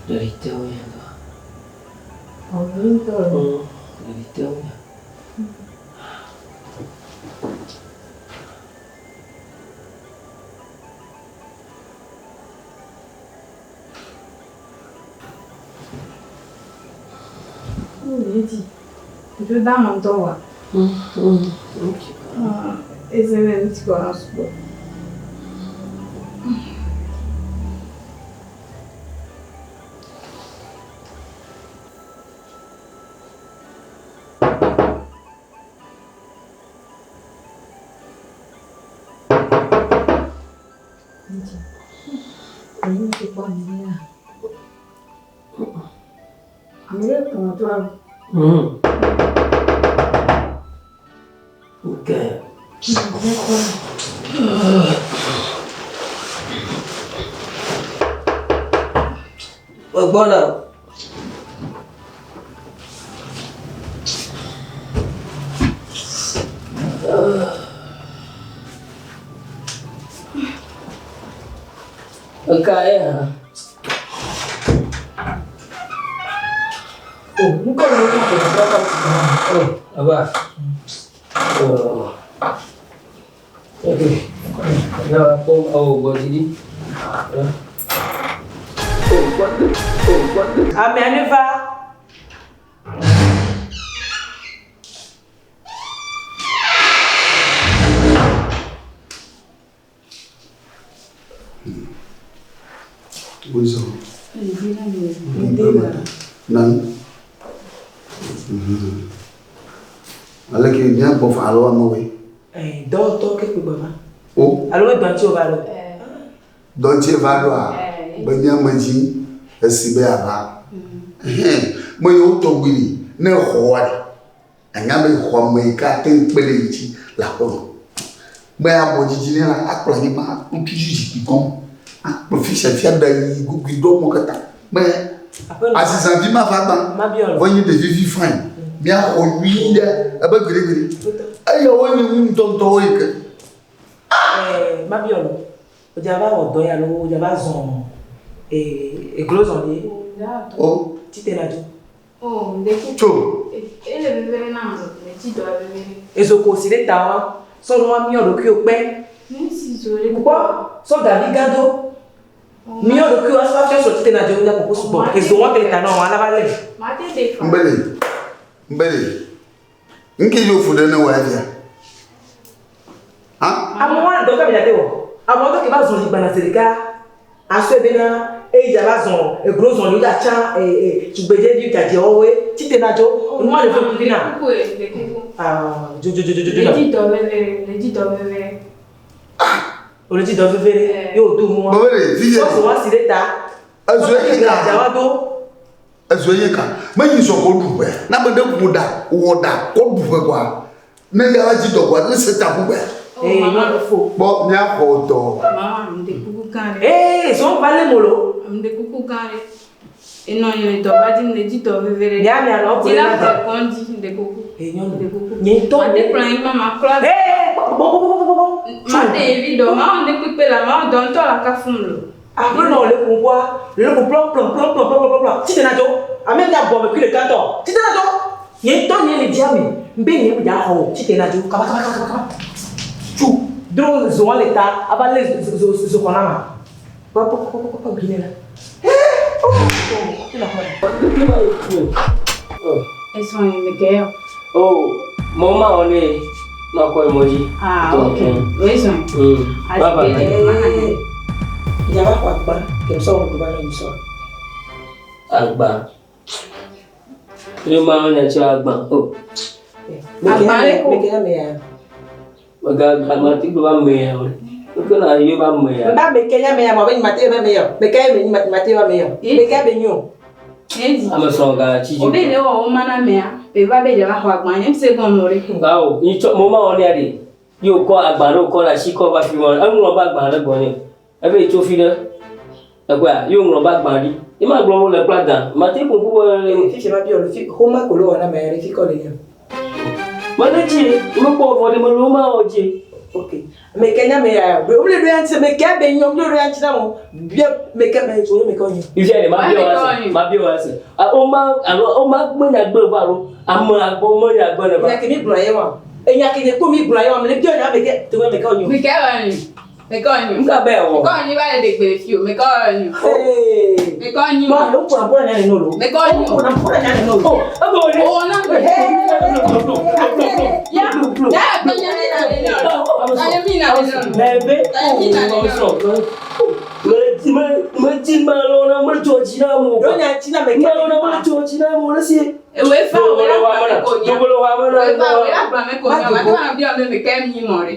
Ɖevi te wo ya dɔ. Ɖevi te wo ya. Okay. Gbɔna. Eka ye hã. Oh, ŋkɔ le wo kɔ kɔ kɔ Oh, aba. Oh. Okay. Na kpɔ awo gbɔ dzi ɖi. Oh, gbɔ oh, gbɔ Amea ne va. Wozɔ. Nan. Aleke mía gbɔ fa alo amewoe? Dɔwɔtɔ ke kpe gbɔ va. O. Alo dɔ ŋuti wova ɖo. Dɔ ŋuti va ɖoa? Be nye ame dzi esi be ava. Me yewo tɔgbi li ne xɔa ɖe. Anya be xɔa me yi ke ate ŋu kpe ɖe yi dzi le aƒe me. Be abɔ dzidzi nɛ la, akplɔ anyigba, ŋutsu zikpui gɔme, akplɔ fi sia fi aɖe yi gugui ɖo mɔ katã. Be azizãvi ma va gbã, vɔ nye ɖevi vi fine. Míaxɔ nyui ɖe ebe gbeɖegbeɖe. Eya wo nye nu ŋutɔŋutɔwo yi ke. Mabiɔ lo, wodza va wɔ dɔ ya lo, wodza va zɔn eglo zɔn ɖe. O. Tite na dzo. Tso. Ezoko si ɖe ta wa, sɔ nu wa miɔ ɖokuiwo kpe. Kpɔ, sɔ gavi gã do. Miɔ ɖokuiwo asɔ afiɔ sɔ tite na dzo nya koko sugbɔ. Ezo wa kele ta nɔ wa la va lé. Mbele, mbele. Nke yo fu ɖe ne wɔ evia. Ha? Amewo wa dɔ ka mi date wɔ. Amewo dɔ ke va zɔn ligbana zi ɖeka. Asɔe bena eyi dza va zɔn eglo zɔn li dza tsa tugbedzevi dzadzɛwoe tite na dzo. Nua le ƒe na. Ah, dzo dzo dzo dzo dzo. Le dzi dɔ veve, le dzi dɔ veve. O le dzi dɔ veve ɖe. Ye o do nua. Bɔbɔ ɖe, Sɔ wa si ɖe ta. Ezo ye ka. Dza wa do. Ezo ye ka. Menyi sɔ ko ɖu ƒe. Na be ɖe ƒo ɖa, wɔ ɖa, kɔ ɖu ƒe kɔa. Ne ya dzi dɔ kɔa, ne se ta ƒu ƒe. Ee, nyɔnu fo. Kpɔ míaxɔ dɔ. Mama, ŋde kuku gã ɖe. Ee, zɔn va lé molo. Ŋde kuku gã ɖe. Enɔ nye le dɔ va dzi, ŋde dzi dɔ veve ɖe. Mia mia nɔ Dzi la ƒe kɔndzi, ŋde kuku. Ee, nyɔnu. Ŋde kuku. Nye ŋutɔ. Mate kplɔ anyi ma, maklɔ. Ee, bɔ bɔ bɔ bɔ bɔ bɔ. Mate yevi dɔ, ma ŋde kpekpe la, ma dɔ ŋutɔ la kafum lo. Aƒenɔ le ƒoƒoa, le ƒo plɔ plɔ plɔ plɔ plɔ plɔ plɔ. Tite na dzo. Ame ŋdza bɔ me kui ɖeka tɔ. Tite na dzo. Nye ŋutɔ nye le dzia me. Mbe nye ŋdza xɔ o. Tite na dzo. Kaba kaba kaba kaba. Tsu. Dro zo le ta. Ava le zo zo zo xɔ na ma. Kpɔ kpɔ kpɔ kpɔ kpɔ gine la. Eh! Oh! Oh! Tite na xɔ. Esɔn yi me ke yo. Oh, mo ma one na kɔ emoji. Ah, okay. Esɔn. Bye bye. Ìjàmbá kọ àgbà kìí sọ̀rọ̀ tó bá lọ sọ. Àgbà. Ní máa ń yàtọ̀ àgbà. Oh. Àgbà lè kó. Mekea mea. Ọ̀gá àgbà tí kò bá mọ èèyàn rẹ̀. Ke na yɔ ba me ya. Mba me ke nya me ya mo be mate be me yo. Me ke me ni mate ba me yo. Me ke be nyo. Ame srɔ̃ ga tsi dzi. Obe le wɔ wo mana mea, be va be dzava xɔ agba nye se gɔme o ɖe. Awo, nyi tsɔ mo ma wɔ nea ɖe. Ye wòkɔ agba ɖe wòkɔ ɖe asi kɔ va fi ma. Eŋlɔ be agba ɖe gbɔnye. Ebe tso fi ɖe. Ekpɔa, ye wòŋlɔ be agba ɖi. Ye ma gblɔ be wole kpla dan. Mate ƒo ƒu be. Fifi ma biɔ fi xoma ko le wɔna me ɖe fi kɔ le nya. Mele dzi, mekpɔ vɔ ɖe mele wo ma wɔ dzi. Ok. Me ke nya me ya. Be wole ɖo ya ŋuti me ke be nyɔ wole ɖo ya ŋuti na mo. Bia me ke me tso me ke nyo. Ifia ɖe ma biɔ wa se. Ma biɔ wa se. O ma alo o ma gbe nya gbe va alo ame agbɔ me nya gbe ne va. Nya ke mi gblɔ ye wa. Enya ke nye ko mi gblɔ ye wa. Me le biɔ nya me ke to me ke nyo. Me ke wa nyo. Me ke nyo. Nka be wɔ. Me ke nyo va le ɖe gbe le fi o. Me ke nyo. Me ke nyo. Ma lo ko na ko na nya ne no lo. Me ke nyo. Ko na ko na nya ne no lo. Oh, ego ne. O na. Ya. Ya tanya mi na le no. Tanya mi na le no. Bebe. Me dzi ma lɔ na me dzɔ dzi na mo. Ɖo nya ŋuti na me ke. Ma lɔ na me dzɔ dzi na mo le si. Ewe fa o la gba me ko nya. Dogolo wa me na. Ewe fa o la gba me ko nya. Ma to na biɔ me me ke mi mɔ ɖe.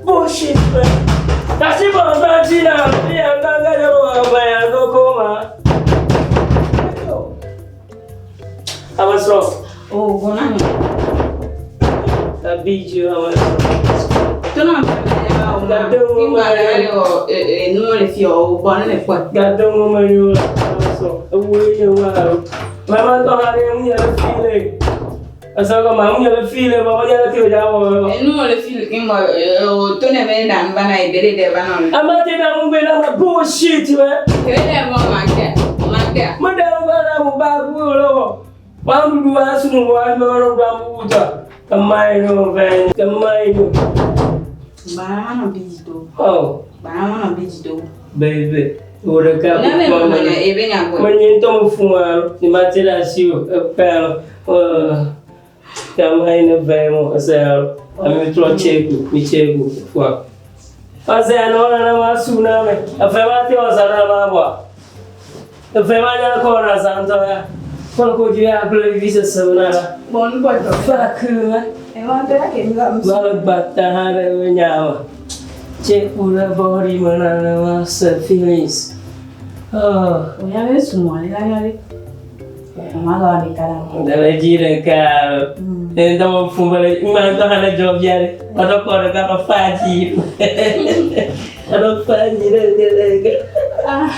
Bullshit, man. That's it, man. I was wrong. Oh, bona ni. I beat you. I was wrong. To na me o ma. Ki gba le o e nu le fi o bona le fo. Got the woman you I was wrong. Away you are. Mama thought I didn't get a feeling. I saw my mom get a feeling, but I got a feeling. E nu le fi ki gba o to ne me na mba na ebere de ba na. I'm not in a movie, I'm a bullshit, man. Ke le mo ma ke. Ma ke. Madam, I'm back. Ba na bi do. Oh, Ba na bi do. baby. Ora Na me mo na e be nya go. Manyento mfumaro, ni matela siu, pelo. Tamayina vemo, asero. Ami tro cheku, mi cheku, fwa. Ase anona na masuna me. Afema te osana mabwa. Afema nya kona santo ya. Kono ko jia kule visa sabana. Bon bo to. Fuck man. E wa te ke mi ga. Malagbata hare nyawa. Cheku la body manana masa feelings. Oh. O ya be sumo le la ya le. Ma ga ni kala. Deve dire caro. Então fumare, ma to hana jobiare. Ado kore ka ko faji. Ado faji re re re. Ah.